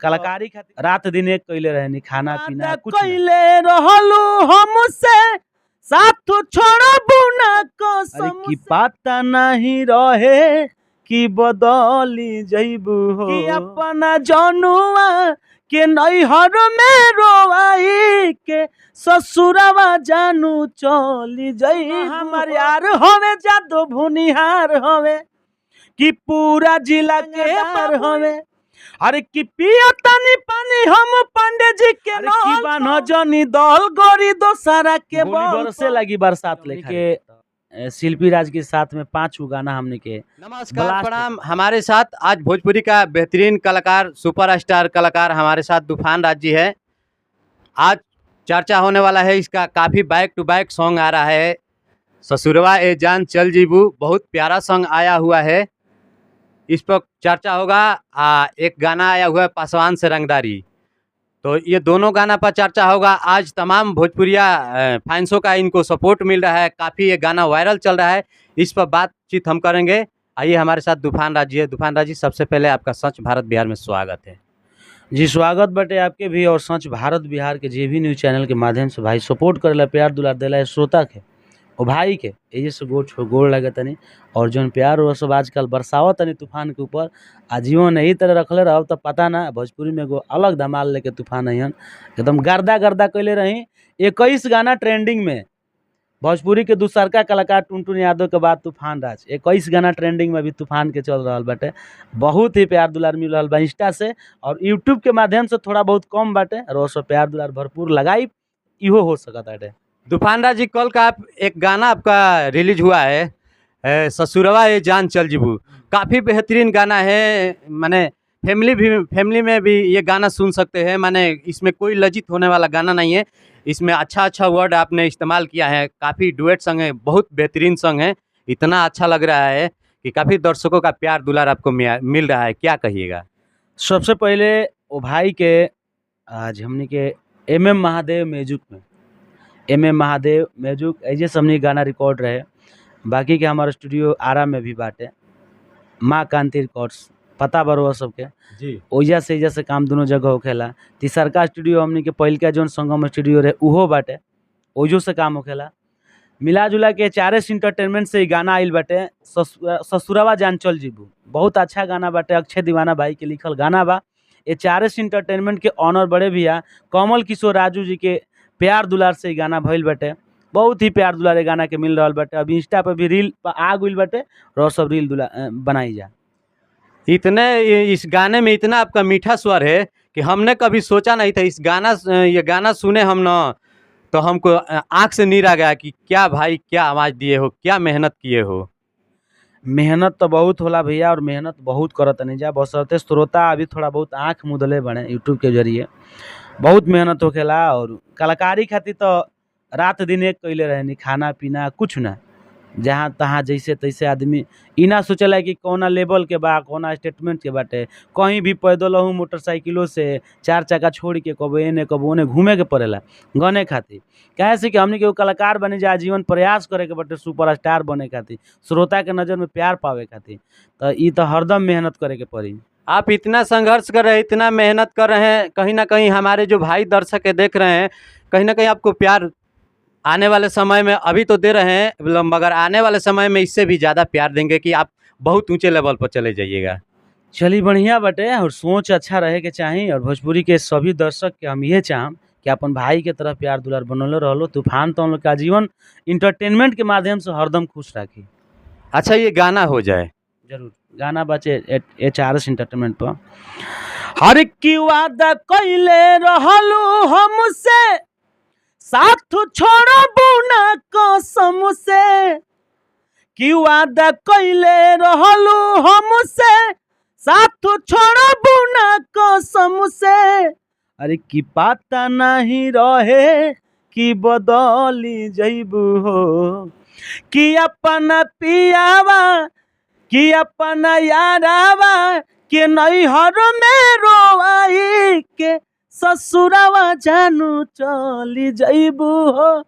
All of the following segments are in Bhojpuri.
कलाकारी खातिर रात दिन एक कइले रहनी, खाना पीना कुछ ना। कइले रहलू हमसे साथ छोड़बू ना अरे कसम की पता नहीं रहे कि बदली जइबू हो, कि अपना जनुआ के नैहर में रोवाई के ससुरवा जानू चली जई। हमार यार हवे जादू भुनिहार हवे, कि पूरा जिला के यार हवे। अरे कि पिया तनी पानी हम पांडे जी के अरे की नल बान्ह जनी दल गोरी दोसरा के गोली बल बरसे लगी बरसात लेखा के। शिल्पी राज के साथ में पांच गो गाना हमने के नमस्कार, ब्लास्ट। प्रणाम। हमारे साथ आज भोजपुरी का बेहतरीन कलाकार, सुपरस्टार कलाकार हमारे साथ तूफान राज जी है। आज चर्चा होने वाला है इसका, काफ़ी बैक टू बैक सॉन्ग आ रहा है। ससुरवा ए जान चल जीबू बहुत प्यारा सॉन्ग आया हुआ है, इस पर चर्चा होगा। एक गाना आया हुआ है पासवान से रंगदारी, तो ये दोनों गाना पर चर्चा होगा आज। तमाम भोजपुरिया फैंसों का इनको सपोर्ट मिल रहा है, काफ़ी ये गाना वायरल चल रहा है, इस पर बातचीत हम करेंगे। आइए, हमारे साथ तूफान राज जी है। तूफान राज जी, सबसे पहले आपका सच भारत बिहार में स्वागत है। जी, स्वागत बटे आपके भी और सच भारत बिहार के जे भी न्यूज चैनल के माध्यम से भाई सपोर्ट करेला, प्यार दुलार देला है श्रोता के और भाई के, एजे से गोड़ छो गोड़ लगे तनी। और जौन प्यार वो सब आजकल बरसावत तनी तूफान के ऊपर, आजीवन यही तरह रखले रहो तो पता ना भोजपुरी में एगो अलग धमाल लेके तूफान अइहन, एकदम गर्दा गर्दा कैले रही। 21 गाना ट्रेंडिंग में, भोजपुरी के दूसरका कलाकार टुनटुन यादव के बाद तूफान राज, 21 गाना ट्रेंडिंग में अभी तूफान के चल रहा बाटे। बहुत ही प्यार दुलार मिल रहा बा इंस्टा से और यूट्यूब के माध्यम से थोड़ा बहुत कम बाटे, और वो सब प्यार दुलार भरपूर लगाई इहो हो सकत बाटे। तूफान राज जी, कल का आप एक गाना आपका रिलीज हुआ है, ससुरवा ये जान चल जीबू, काफ़ी बेहतरीन गाना है। माने फैमिली भी, फैमिली में भी ये गाना सुन सकते हैं, माने इसमें कोई लज्जित होने वाला गाना नहीं है। इसमें अच्छा अच्छा वर्ड आपने इस्तेमाल किया है, काफ़ी डुएट सॉन्ग है, बहुत बेहतरीन सॉन्ग है। इतना अच्छा लग रहा है कि काफ़ी दर्शकों का प्यार दुलार आपको मिल रहा है, क्या कहिएगा? सबसे पहले ओ भाई के आज हमनी के एम एम महादेव म्यूजिक में, एम एम महादेव म्यूजिक ऐजे से हमनी के गाना रिकॉर्ड रहे। बाकी के हमारा स्टूडियो आरा में भी बाटे, माँ कांति रिकॉर्ड्स, पता बरुआ सबके। जी। ओइजा से एजा से काम दोनों जगह होखेला। तीसरका स्टूडियो हमनी के पहिलका जौन संगम स्टूडियो रहे उहो बाटे, ओइजो से काम होखेला। मिला जुला के चार एस इंटरटेनमेंट से ई गाना आइल बाटे, ससुरवा जान चल जीबू, बहुत अच्छा गाना बाटे, अक्षय दीवाना भाई के लिखल गाना बा। ये चार एस इंटरटेनमेंट के ऑनर बड़े भैया कमल किशोर राजू जी के प्यार दुलार से ई गाना भइल बाटे। बहुत ही प्यार दुलार ए गाना के मिल रहल बाटे। अभी इंस्टा पे भी रील आ गइल बाटे और सब रील दुला बनाई जा। इतने इस गाने में इतना आपका मीठा स्वर है कि हमने कभी सोचा नहीं था। इस गाना, ये गाना सुने हम ना तो हमको आँख से नीर आ गया कि क्या भाई, क्या आवाज़ दिए हो, क्या मेहनत किए हो। मेहनत तो बहुत होला भैया, और मेहनत बहुत करत नहीं जा, बशर्ते श्रोता अभी थोड़ा बहुत आँख मुदले बने यूट्यूब के जरिए। बहुत मेहनत होखेला और कलाकारी खातिर तो रात दिन एक कैले रहनी, खाना पीना कुछ ना, जहाँ तहाँ जैसे तैसे आदमी ई ना सोचला कि कौना लेवल के बा, कौना स्टेटमेंट के बाटे। कहीं भी पैदल हूँ मोटरसाइकिलों से चार चक्का छोड़ के कबो एने कबो ओने घूमे के पड़ेला गने खातिर। काहे से कि हमनी के एगो कलाकार बने जा, आजीवन प्रयास करे के बाटे सुपरस्टार बने खातिर, श्रोता के नज़र में प्यार पावे खातिर, तो ई तो हरदम मेहनत करे के पड़ी। आप इतना संघर्ष कर रहे हैं, इतना मेहनत कर रहे हैं, कहीं ना कहीं हमारे जो भाई दर्शक है देख रहे हैं, कहीं ना कहीं आपको प्यार आने वाले समय में अभी तो दे रहे हैं, मगर आने वाले समय में इससे भी ज़्यादा प्यार देंगे कि आप बहुत ऊंचे लेवल पर चले जाइएगा। चली बढ़िया बटे, और सोच अच्छा रहे के चाही। और भोजपुरी के सभी दर्शक के हम ये चाहम कि अपन भाई के तरफ प्यार दुलार बनौले रहलो। तूफान तो हम लोग का जीवन इंटरटेनमेंट के माध्यम से हरदम खुश राखी। अच्छा, ये गाना हो जाए। जरूर गाना बचे एच आर एस इंटरटेनमेंट पर। हर की वादा कैले रहलू हमसे साथ छोड़बू ना कसम से, की वादा कैले रहलू हमसे साथ छोड़बू ना कसम से। अरे की पता नहीं रहे कि बदली जइबू हो, कि अपना पियावा कि अपना यारावा के नैहर में रोवाई के ससुरावा जानू चली जइबू हो,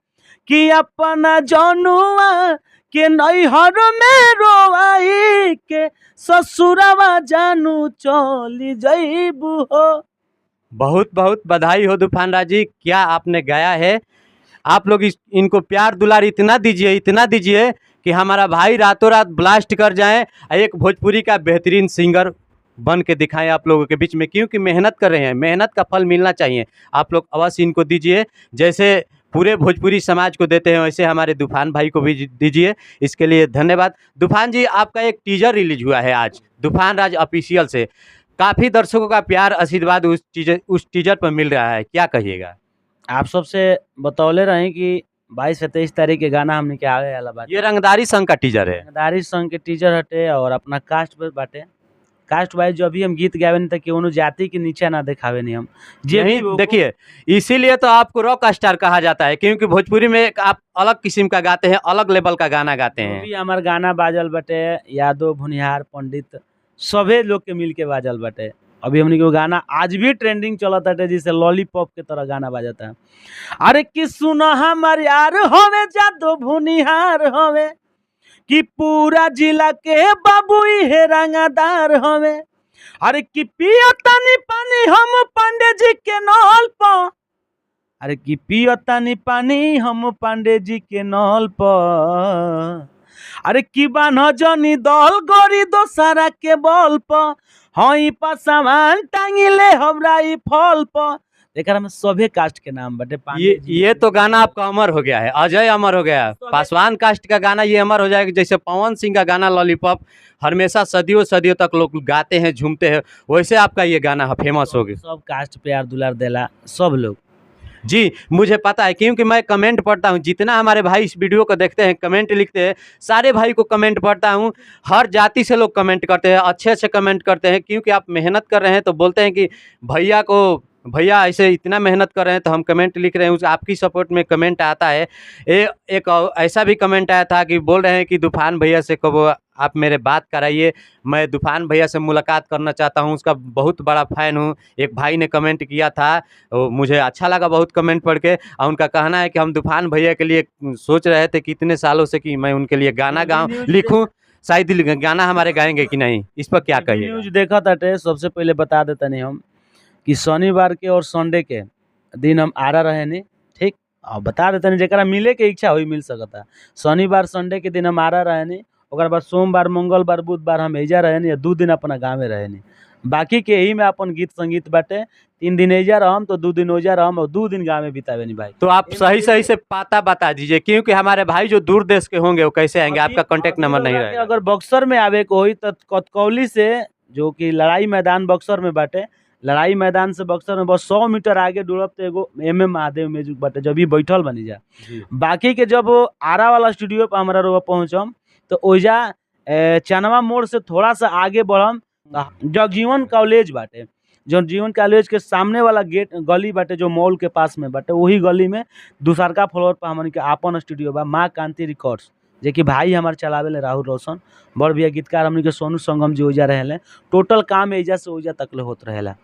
कि अपना जनुआ के नैहर में रोवाई के ससुरावा जानू चली जइबू हो। बहुत बहुत बधाई हो तूफान राज जी, क्या आपने गाया है। आप लोग इस इनको प्यार दुलार इतना दीजिए, इतना दीजिए कि हमारा भाई रातों रात ब्लास्ट कर जाए और एक भोजपुरी का बेहतरीन सिंगर बन के दिखाएं आप लोगों के बीच में, क्योंकि मेहनत कर रहे हैं, मेहनत का फल मिलना चाहिए। आप लोग अवश्य इनको दीजिए, जैसे पूरे भोजपुरी समाज को देते हैं वैसे हमारे तूफान भाई को भी दीजिए। इसके लिए धन्यवाद। तूफान जी, आपका एक टीजर रिलीज हुआ है आज तूफान राज ऑफिशियल से, काफ़ी दर्शकों का प्यार आशीर्वाद उस टीजर पर मिल रहा है, क्या कहिएगा? आप सबसे बतौले रहे कि 22 से 23 तारीख के गाना हमने के आवे वाला बाटे। ये रंगदारी संघ का टीजर है। रंगदारी संघ के टीजर हटे और अपना कास्ट पर बाटे। कास्ट वाइज जो अभी हम गीत गावे नहीं त केवनो जाति के नीचा ना दिखावे नहीं हम। जे भी नहीं, होको- देखिए इसीलिए तो आपको रॉक स्टार कहा जाता है, क्योंकि भोजपुरी में एक आप अलग किस्म का गाते हैं, अलग लेवल का गाना गाते जो हैं। भी हमार गाना बाजल बाटे, यादव भुनिहार पंडित सभे लोग के मिल के बाजल बाटे। अभी हमनी के वो गाना आज भी ट्रेंडिंग चलत बाटे, जैसे लॉलीपॉप के तरह गाना बजाता है। अरे कि सुनो हमार यार हवे जादव भुनिहार हवे, कि पूरा जिला के बाबू हे रंगदार हवे। अरे कि पियो तनी पानी हम पांडे जी के नल प, अरे कि पियो तनी पानी हम पांडे जी के नल प, अरे कि बान्ह जनी दल गोरी दोसरा के बल प, हई पसवान टांगिले हमरा ई फल प। एकरा में सभे कास्ट के नाम बाटे। पांडे जी ये तो गाना आपका अमर हो गया है, अजय अमर हो गया है। पासवान कास्ट का गाना ये अमर हो जाएगा, जैसे पवन सिंह का गाना लॉलीपॉप हमेशा सदियों सदियों तक लोग गाते हैं, झूमते हैं, वैसे आपका ये गाना फेमस हो गया। सब कास्ट प्यार दुलार देला सब लोग। जी मुझे पता है, क्योंकि मैं कमेंट पढ़ता हूँ, जितना हमारे भाई इस वीडियो को देखते हैं, कमेंट लिखते हैं, सारे भाई को कमेंट पढ़ता हूँ, हर जाति से लोग कमेंट करते हैं, अच्छे अच्छे कमेंट करते हैं, क्योंकि आप मेहनत कर रहे हैं तो बोलते हैं कि भैया को, भैया ऐसे इतना मेहनत कर रहे हैं तो हम कमेंट लिख रहे हैं, उस आपकी सपोर्ट में कमेंट आता है। एक ऐसा भी कमेंट आया था कि बोल रहे हैं कि तूफान भैया से कब आप मेरे बात कराइए, मैं तूफान भैया से मुलाकात करना चाहता हूँ, उसका बहुत बड़ा फ़ैन हूँ। एक भाई ने कमेंट किया था, वो मुझे अच्छा लगा बहुत कमेंट पढ़ के, और उनका कहना है कि हम तूफान भैया के लिए सोच रहे थे कितने सालों से कि मैं उनके लिए गाना गाऊँ लिखूँ, शायद गाना हमारे गाएंगे कि नहीं, इस पर क्या कहिए? न्यूज देखा ताटे, सबसे पहले बता देता नहीं हम कि शनिवार के और संडे के दिन हम आरा रहे नहीं, ठीक। और बता देते नहीं जरा मिले के इच्छा हुई मिल सकता। शनिवार संडे के दिन हम आरा रहे नहीं, ओकर बाद सोमवार मंगलवार बुधवार हम एजा रहे नहीं, 2 दिन अपना गाँव में रहे नहीं, बाकी के यही में अपन गीत संगीत बाटे। 3 दिन एजा रहम तो 2 दिन ओजा रहम और 2 दिन गाँव में बितावे नहीं भाई। तो आप सही सही से पाता बता दीजिए, क्योंकि हमारे भाई जो दूर देश के होंगे वो कैसे आएंगे, आपका कॉन्टेक्ट नंबर नहीं रहेगा। अगर बक्सर में आवे को होई तो कतकौली से, जो कि लड़ाई मैदान बक्सर में बाटे, लड़ाई मैदान से बक्सर में बस 100 मीटर आगे डुड़ब तो एगो एम एम महादेव म्यूजिक बाटे, जब भी बैठल बनी जा। बाकी के जब आरा वाला स्टूडियो पर हमारा रोवा पहुँचम तो ओइजा चनवा मोड़ से थोड़ा सा आगे बढ़म तो जगजीवन कॉलेज बाटे, जगजीवन कॉलेज के सामने वाला गेट गली बाटे जो मॉल के पास में बाटे, वही गली में दूसरका फ्लोर पर हमन के आपन स्टूडियो बा, माँ कांति रिकॉर्ड्स, जे कि भाई हमार चलावे राहुल रोशन बड़ भैया गीतकार हमन के सोनू संगम जी ओइजा रहेले। टोटल काम एजा से ओइजा तकले होत रहेला।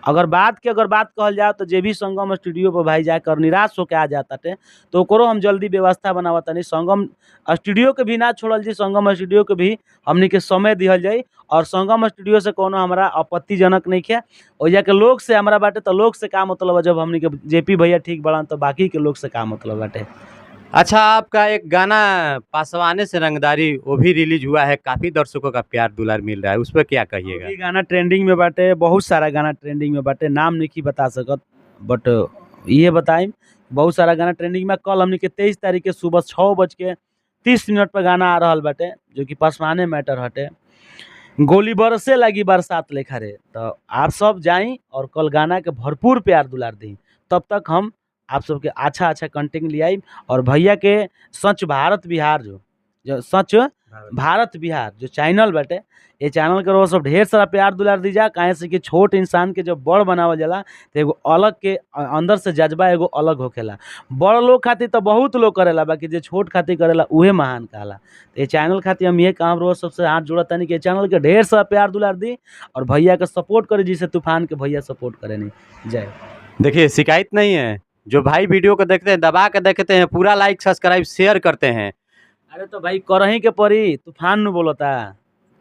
अगर बात के अगर बात कहल जाए तो जे भी संगम स्टूडियो पर भाई जाकर निराश होके आ जाता टे तो ओकरो हम जल्दी व्यवस्था बनावत तनी। संगम स्टूडियो के भी ना छोड़ल जी, संगम स्टूडियो के भी हमनी के समय दिहल जाई, और संगम स्टूडियो से कोनो हमारा आपत्तिजनक नहीं है। ओइजा के लोग से हमारा बाटे तो लोग से का मतलब है, जब हमनी के जेपी भैया ठीक बड़ान तो बाकी के लोग से का मतलब बाटे। अच्छा, आपका एक गाना पासवाने से रंगदारी वो भी रिलीज हुआ है, काफ़ी दर्शकों का प्यार दुलार मिल रहा है, उस पर क्या कहिएगा? भी गाना ट्रेंडिंग में बाटे, बहुत सारा गाना ट्रेंडिंग में बाटे, नाम नहीं बता सकत बट ये बताइम बहुत सारा गाना ट्रेंडिंग में। कल हमनी के 23 तारीख के सुबह 6:30 पर गाना आ रहा बाटे, जो कि पासवाने मैटर हटे, गोली बरसे लगी बरसात लेखा रे। तो आप सब जाई और कल गाना के भरपूर प्यार दुलार दी। तब तक हम आप सबके अच्छा अच्छा कंटेंट ले आई, और भैया के सच भारत बिहार जो सच भारत बिहार जो चैनल बाटे, ये चैनल के सब ढेर सारा प्यार दुलार दी जा। काहे से कि छोट इंसान के जब बड़ बनावल जाला तो एगो अलग के अंदर से जज्बा एगो अलग होखेला। बड़ लोग खातिर तो बहुत लोग करेला, बाकी जे छोट खातिर करेला उहे महान कहाला। तो ये चैनल खातिर हम ये काम रोज सबसे हाथ जोड़त तानी कि चैनल के ढेर सारा प्यार दुलार दी और भैया के सपोर्ट करे, जिसे तूफान के भैया सपोर्ट करे नहीं। जय। देखिए शिकायत नहीं है, जो भाई वीडियो को देखते हैं दबा के देखते हैं, पूरा लाइक सब्सक्राइब शेयर करते हैं। अरे तो भाई करही के पड़ी, तूफान नु बोलता,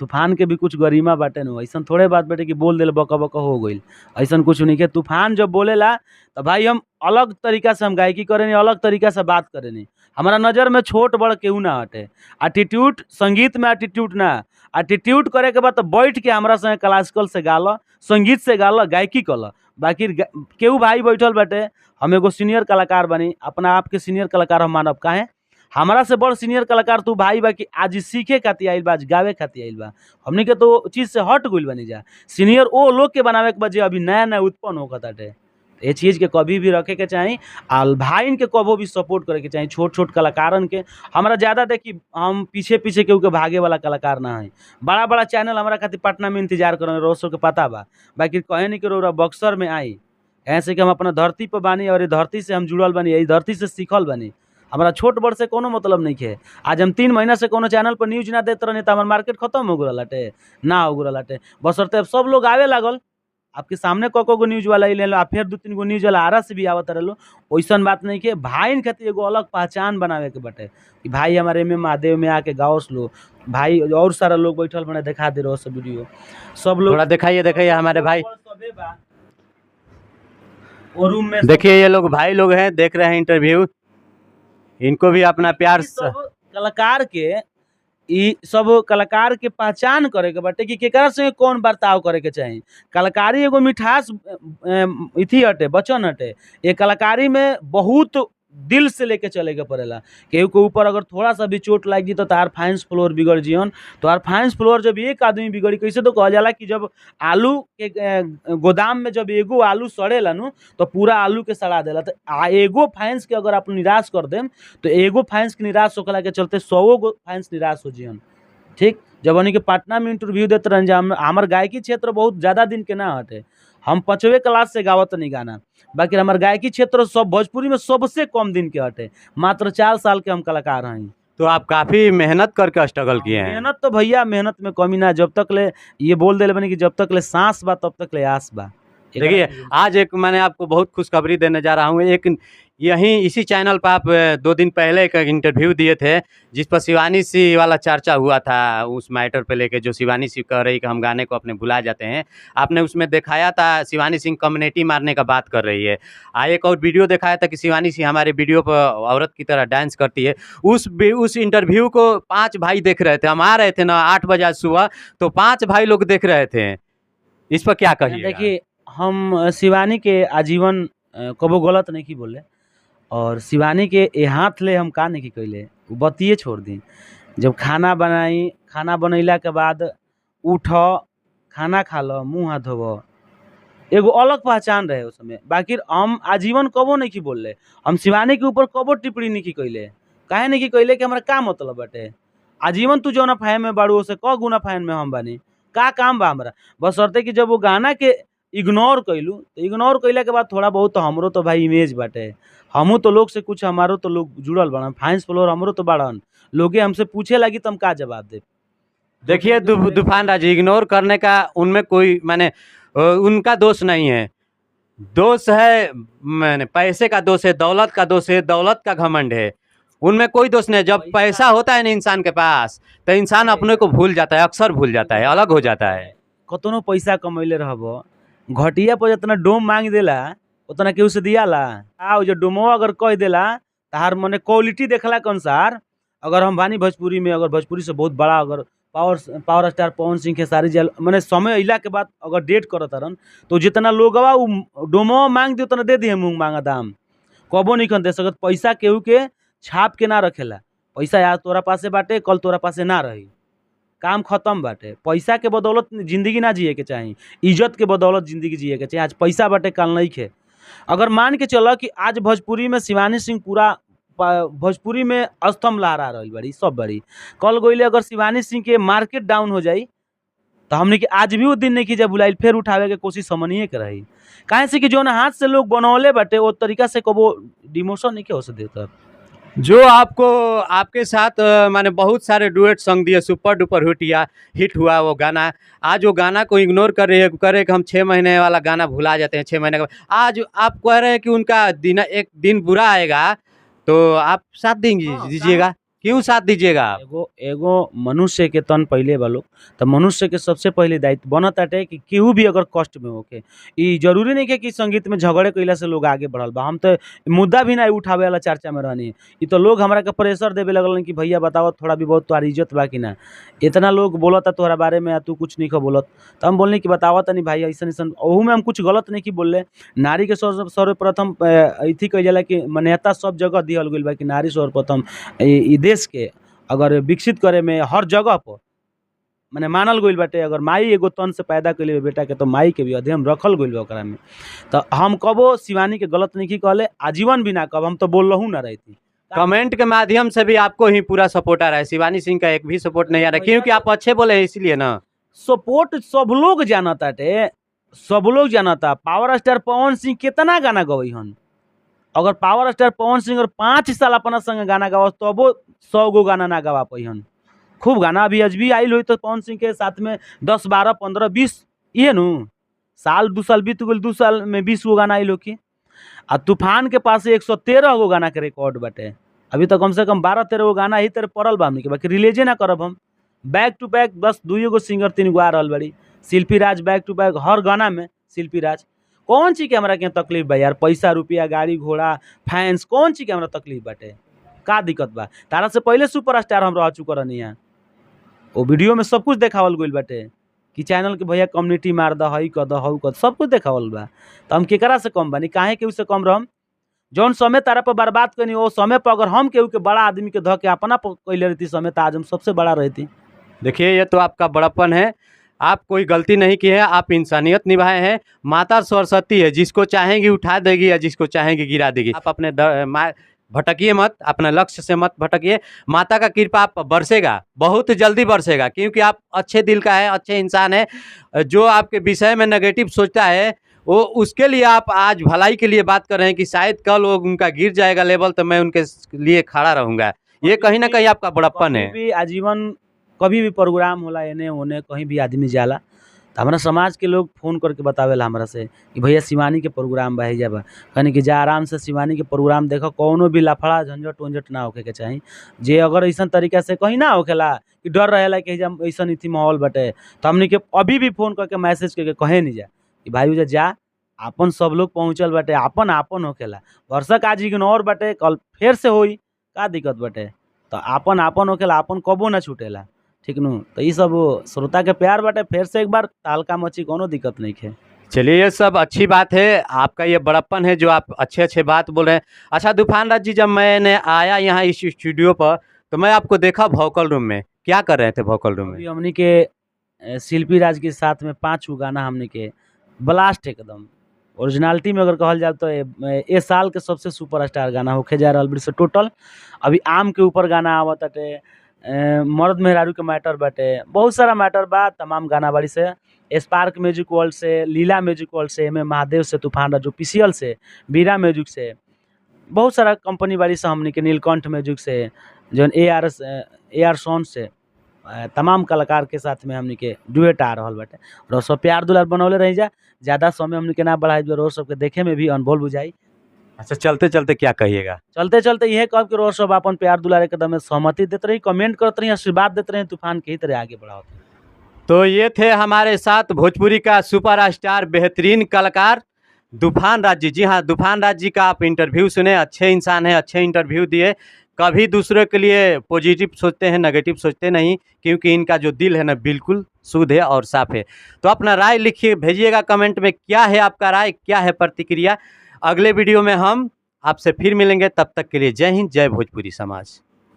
तूफान के भी कुछ गरिमा बाटे नु, ऐसन थोड़े बात बाटे कि बोल देले बक बक हो गइल, ऐसन कुछ नहीं के। तूफान जब बोलेला तो भाई हम अलग तरीका से हम गायकी करेनी, अलग तरीका से बात करेनी। हमारा नज़र में छोट बड़ केहू ना हटे। एटीट्यूड संगीत में एटीट्यूड ना, एटीट्यूड करे के बाद तो बैठ के हमरा संगे क्लासिकल से गाल, संगीत से गाल, गायकी कल। बाकी केहू भाई बैठल बाटे, हम एगो सीनियर कलाकार बनी, अपना आप के सीनियर कलाकार हम मानब। काहे हमारा से बड़ सीनियर कलाकार तू भाई बा कि आज सीखे खातिर आइल बा, आज गावे खातिर आइल बा। हमनी के तो चीज़ से हट गइल बानी जा। सीनियर ओ लोग के बनावे के बा जे अभी नया नया उत्पन्न होखत ताटे। ये चीज़ के कभी भी रखे के चाही आ भाइन के कभो भी सपोर्ट करे के चाही, छोट छोट कलाकारन के। हमरा ज़्यादा देखी हम पीछे पीछे केहू के भागे वाला कलाकार ना है। बड़ा बड़ा चैनल हमारा खातिर पटना में इंतजार कर रोज के पता बा, बाकी कहे नहीं कि रौरा बक्सर में आई। ऐसे कि हम अपना धरती पर बानी और ये धरती से हम जुड़ल बानी, यही धरती से सीखल बानी। हमारा छोट बड़ से कोनो मतलब नहीं है। आज हम 3 महीना से कोनो चैनल पर न्यूज ना देते रहनी तो हमार मार्केट खत्म हो गल हटे ना, हो गल हटे। बसरते अब सब लोग आवे लागल, आपके सामने क गो न्यूज वाला ले लो, आ फिर 2-3 गो न्यूज वाला आरा से भी आवत रहो। वैसन बात नहीं के भाई खातिर एगो अलग पहचान बनावे के बटे कि भाई हमारे में महादेव में आके गाओस लो भाई, और सारा लोग बैठल बने दिखा दे रहो सब वीडियो सब लोग थोड़ा दिखाइए दिखाइए हमारे भाई। और रूम में देखिए ये लोग भाई लोग हैं, देख रहे हैं इंटरव्यू, इनको भी अपना प्यार सब कलाकार के ई सब कलाकार के पहचान करे के बाटे कि केकरा से कौन बर्ताव करे के चाही। कलाकारी एगो मिठास इथी हटे, वचन हटे। ये कलाकारी में बहुत दिल से लेके चले के पड़ेला। केहू के ऊपर अगर थोड़ा सा भी चोट लाग जी तो तार फाइंस फ्लोर बिगड़ जियन। तोहार फाइंस फ्लोर जब एक आदमी बिगड़ी, कैसे तो कहल जाला कि जब आलू के गोदाम में जब एगो आलू सड़ेला नु तो पूरा आलू के सड़ा देला। तो एगो फाइंस के अगर आप निराश कर देम तो एगो फाइंस के निराश होखला के चलते 100 गो फाइंस निराश हो जियन। ठीक, जब हमनी के पटना में इंटरव्यू देते रहन जा, हमार गायकी क्षेत्र बहुत ज़्यादा दिन के ना हटे, हम 5वीं क्लास से गावत नहीं गाना, बाकी हमार गायकी क्षेत्र सब भोजपुरी में सबसे कम दिन के हटे, मात्र 4 साल के हम कलाकार हैं। तो आप काफ़ी मेहनत करके स्ट्रगल किए हैं। मेहनत तो भैया मेहनत में कमी ना, जब तक ले ये बोल दे बनी कि जब तक ले सांस बा तब तक ले आस बा। देखिए आज एक मैंने आपको बहुत खुशखबरी देने जा रहा हूँ। एक यहीं इसी चैनल पर आप 2 दिन पहले एक इंटरव्यू दिए थे जिस पर शिवानी सिंह वाला चर्चा हुआ था, उस मैटर पे लेके जो शिवानी सिंह कह रही कि हम गाने को अपने भुला जाते हैं। आपने उसमें दिखाया था शिवानी सिंह कम्युनिटी मारने का बात कर रही है। एक और वीडियो दिखाया था कि शिवानी सिंह हमारे वीडियो पर औरत की तरह डांस करती है। उस इंटरव्यू को 5 भाई देख रहे थे। हम आ रहे थे ना 8 बजे सुबह, तो 5 भाई लोग देख रहे थे। इस पर क्या कहिए? देखिए हम शिवानी के आजीवन कबो गलत नहीं की बोले, और शिवानी के ए हाथ ले हम का नहीं की कैले, बतिए छोड़ दी। जब खाना बनाई, खाना बनैला के बाद उठ खाना खा लो, मुँह हाथ धोब, एगो अलग पहचान रहे उस समय। बाकी हम आजीवन कबो नहीं की बोले, हम शिवानी के ऊपर कबो टिप्पणी नहीं की कैले। काहे नहीं की कैले कि हमारा का मतलब बाटे, आजीवन तू जौना फैन में बाड़ू उसे क गुना फैन में हम बानी, का काम बा हमारा। बस शर्ते कि जब वो गाना के इग्नोर कैलू तो इग्नोर कैला के बाद थोड़ा बहुत तो हमरो तो भाई इमेज बाटे, हमहू तो लोग से कुछ हमारो तो लोग जुड़ल बाड़न, फैंस फॉलोअर हमरो तो बाड़न, लोगे हमसे पूछे लगी तो हम का जवाब दे। देखिए तूफान राज, इग्नोर करने का उनमें कोई माने उनका दोष नहीं है, दोष है माने पैसे का दोष है, दौलत का दोष है, दौलत का घमंड है, उनमें कोई दोष नहीं है। जब पैसा होता है ना इंसान के पास तो इंसान अपने को भूल जाता है, अक्सर भूल जाता है, अलग हो जाता है। कतनो पैसा कमैले रहब, घटिया पर जितना डोम मांग देला उतना केहू से दियाला। आ जो डोमो अगर कह देला तहार मने क्वालिटी देखला के अनुसार, अगर हम बानी भोजपुरी में, अगर भोजपुरी से बहुत बड़ा अगर पावर स्टार पवन सिंह खेसारी जी मने समय अइला के बाद अगर डेट करत तारन तो जितना लोगवा उ डोमो मांग दी उतना दे दिए मुँह मांगा दाम, कबो नहीं खन दे सकत। पैसा केहू के छाप के ना रखेला, पैसा यार तोरा पासे बाटे कल तोरा पासे ना रही, काम खत्म बाटे। पैसा के बदौलत जिंदगी ना जिए के चाही, इज्जत के बदौलत जिंदगी जिए के चाही। आज पैसा बाटे कल नहीं खे। अगर मान के चलो कि आज भोजपुरी में शिवानी सिंह पूरा भोजपुरी में स्तंभ लहरा रही बड़ी सब बड़ी, कल गोइले अगर शिवानी सिंह के मार्केट डाउन हो जाई तो हमने के आज भी वो दिन नहीं की जब बुलाइल फिर उठावे के कोशिश हमनिए के रही। काहे से कि जौन हाथ से लोग बनौले बाटे वो तरीका से कबो डिमोशन नहीं के हो सकता। जो आपको आपके साथ माने बहुत सारे डुएट सॉन्ग दिए, सुपर डुपर हिट या हिट हुआ वो गाना, आज वो गाना को इग्नोर कर रही है, कह रहे हैं कि हम 6 महीने वाला गाना भुला जाते हैं, 6 महीने का। आज आप कह रहे हैं कि उनका दिन एक दिन बुरा आएगा तो आप साथ देंगे दीजिएगा। क्यों साथ दीजिएगा आप? एगो एगो मनुष्य के तन पहिले बा लोग, त मनुष्य के सबसे पहिले दायित्व बनत ताटे कि केहू भी अगर कष्ट में होखे, ई जरूरी नहीं कि संगीत में झगड़े कइला से लोग आगे बढ़ल बा। हम तो मुद्दा भी ना उठावे वाला चर्चा में रहनी। ई तो लोग हमरा के प्रेशर देवे लगलन कि भैया बताओ थोड़ा भी बहुत तोहार इज्जत बा कि ना, इतना लोग बोलता तोहरा बारे में आ तू कुछ नहीं बोलत। तो हम बोलनी कि बतावा तनी भाई ऐसन ऐसन, ओहू में हम कुछ गलत नहीं की बोलले। नारी के सर्वप्रथम अथी कइल जाला कि मान्यता सब जगह दिहल गइल बा कि नारी सर्वप्रथम ई देश के अगर विकसित करे में हर जगह पर माने मानल गइल बाटे। अगर माई एगो तन से पैदा कइले बेटा के तो माई के भी अध्ययन रखल गइल बा ओकरा में। तो हम कबो शिवानी के गलत नहीं कहले, आजीवन भी ना कहब, हम तो बोलहू ना रही। कमेंट के माध्यम से भी आपको ही पूरा सपोर्ट आ रहा है, शिवानी सिंह का एक भी सपोर्ट नहीं आ रहा है, क्योंकि आप अच्छे बोले हैं इसलिए ना। सपोर्ट सब लोग जानताटे, सब लोग जानता। पावर स्टार पवन सिंह कितना गाना गवई हन, अगर पावर स्टार पवन सिंह और 5 साल अपना संग गाना गावा तबो 100 गो गाना ना गवा पैहन। खूब गाना अभी अजबी आइल हुई तो पवन सिंह के साथ में 10 12 15 20 इहे नु साल 2 साल बीत गेल, 2 साल में 20 गो गाना आइल हो कि। आ तूफान के पास 113 गो गाना के रिकॉर्ड बाटे, अभी तो कम से कम 12-13 गो गाना ही तरह पड़ल बा हमनी के, बाकी रिलीजे ना करब हम। बैक टू बैक बस 2 गो सिंगर 3 गो आ रहल बड़ी। Shilpi Raj back to back हर गाना में शिल्पी राज। कौन चीज के हमरा के तकलीफ बा यार? पैसा रुपया गाड़ी घोड़ा फैंस, कौन चीज के हमरा तकलीफ बाटे? का दिक्कत बा? तारा से पहले सुपरस्टार हम रह चुकल रहनी है, वो वीडियो में सब कुछ देखावल गइल बाटे कि चैनल के भैया कम्युनिटी मार द, हई क the, हऊ क, सब कुछ देखावल बा। तो हम केकरा से कम बानी? काहे केहू से कम रहम? जौन समय तारा पर बर्बाद कनी वो समय पर अगर हम केहू के बड़ा आदमी के धऽ के अपना कैले रहती समय, तो आज हम सबसे बड़ा रहती। देखिए ये तो आपका बड़प्पन है, आप कोई गलती नहीं की है, आप इंसानियत निभाए हैं। माता सरस्वती है, जिसको चाहेंगी उठा देगी या जिसको चाहेंगी गिरा देगी। आप अपने भटकिए मत, अपने लक्ष्य से मत भटकिए। माता का कृपा आप बरसेगा, बहुत जल्दी बरसेगा, क्योंकि आप अच्छे दिल का है, अच्छे इंसान है। जो आपके विषय में नेगेटिव सोचता है वो उसके लिए आप आज भलाई के लिए बात कर रहे हैं कि शायद कल वो उनका गिर जाएगा लेवल तो मैं उनके लिए खड़ा रहूँगा। ये कहीं ना कहीं आपका बड़प्पन है। भी आजीवन कभी भी प्रोग्राम होला एने ओने कहीं भी आदमी जाला तो हमारा समाज के लोग फोन करके बतावेला हमरा से कि भैया शिवानी के प्रोग्राम बा जा बा, कहनी कि जा आराम से शिवानी के प्रोग्राम देखो, कौनो भी लफड़ा झंझट उंझट ना होखे के चाही। जे अगर ऐसा तरीका से कहीं ना होखेला कि डर रहेला कि जब ऐसा इथी माहौल बटे, तो हमनी के अभी भी फोन करके मैसेज करके कहे नहीं जा कि भाई उजा जा, आपन सब लोग पहुँचल बाटे, आपन आपन होखेला। वर्षक आज इग्नोर बाटे, कल फिर से होई, का दिक्कत बाटे? तो आपन आपन होखेला, आपन कबो ना छूटेला, ठीक नु। तो ये सब श्रोता के प्यार बाटे, फिर से एक बार तालका मची, कोनो दिक्कत नहीं है। चलिए ये सब अच्छी बात है, आपका ये बड़प्पन है जो आप अच्छे अच्छे बात बोल रहे हैं। अच्छा तूफान राज जी, जब मैंने आया यहाँ इस स्टूडियो पर तो मैं आपको देखा वोकल रूम में, क्या कर रहे थे वोकल रूम में? अभी हमनी के शिल्पी राज के साथ में 5 गो गाना हमनी के ब्लास्ट एकदम ओरिजिनलिटी में अगर कहल जाए तो ए साल के सबसे सुपरस्टार गाना होखे जा रहा है टोटल। अभी आम के ऊपर गाना आवत बाटे, मर्द मेहरारू के मैटर बाटे, बहुत सारा मैटर बा। तमाम गाना बाड़ी से स्पार्क म्यूजिक वर्ल्ड से, लीला म्यूजिक वर्ल्ड से, एम महादेव से, तूफान राज ऑफिशियल से, बीरा म्यूजिक से, बहुत सारा कंपनी बाड़ी से हमनी के नीलकंठ म्यूजिक से, जौन ए आर सोन से, तमाम कलाकार के साथ में हमनी के डुएट आ रहा बाटे। और सब प्यार दुलार बनौले रही जा, ज़्यादा समय हमनी के ना बढ़ाई, रोज सबके देखे में भी अनमोल बुझाई। अच्छा चलते चलते क्या कहिएगा? चलते चलते यह कहब कि रोज सब अपन प्यार दुलार एकदम सहमति देते रही, कमेंट करते रही, आशीर्वाद देते रहे, तूफान के ही तरह आगे बढ़ाते। तो ये थे हमारे साथ भोजपुरी का सुपर स्टार बेहतरीन कलाकार तूफान राज जी। जी हाँ, तूफान राज जी का आप इंटरव्यू सुने, अच्छे इंसान हैं, अच्छे इंटरव्यू दिए। कभी दूसरों के लिए पॉजिटिव सोचते हैं, नेगेटिव सोचते नहीं, क्योंकि इनका जो दिल है ना बिल्कुल शुद्ध है और साफ है। तो अपना राय लिखिए, भेजिएगा कमेंट में, क्या है आपका राय, क्या है प्रतिक्रिया। अगले वीडियो में हम आपसे फिर मिलेंगे, तब तक के लिए जय हिंद, जय भोजपुरी समाज।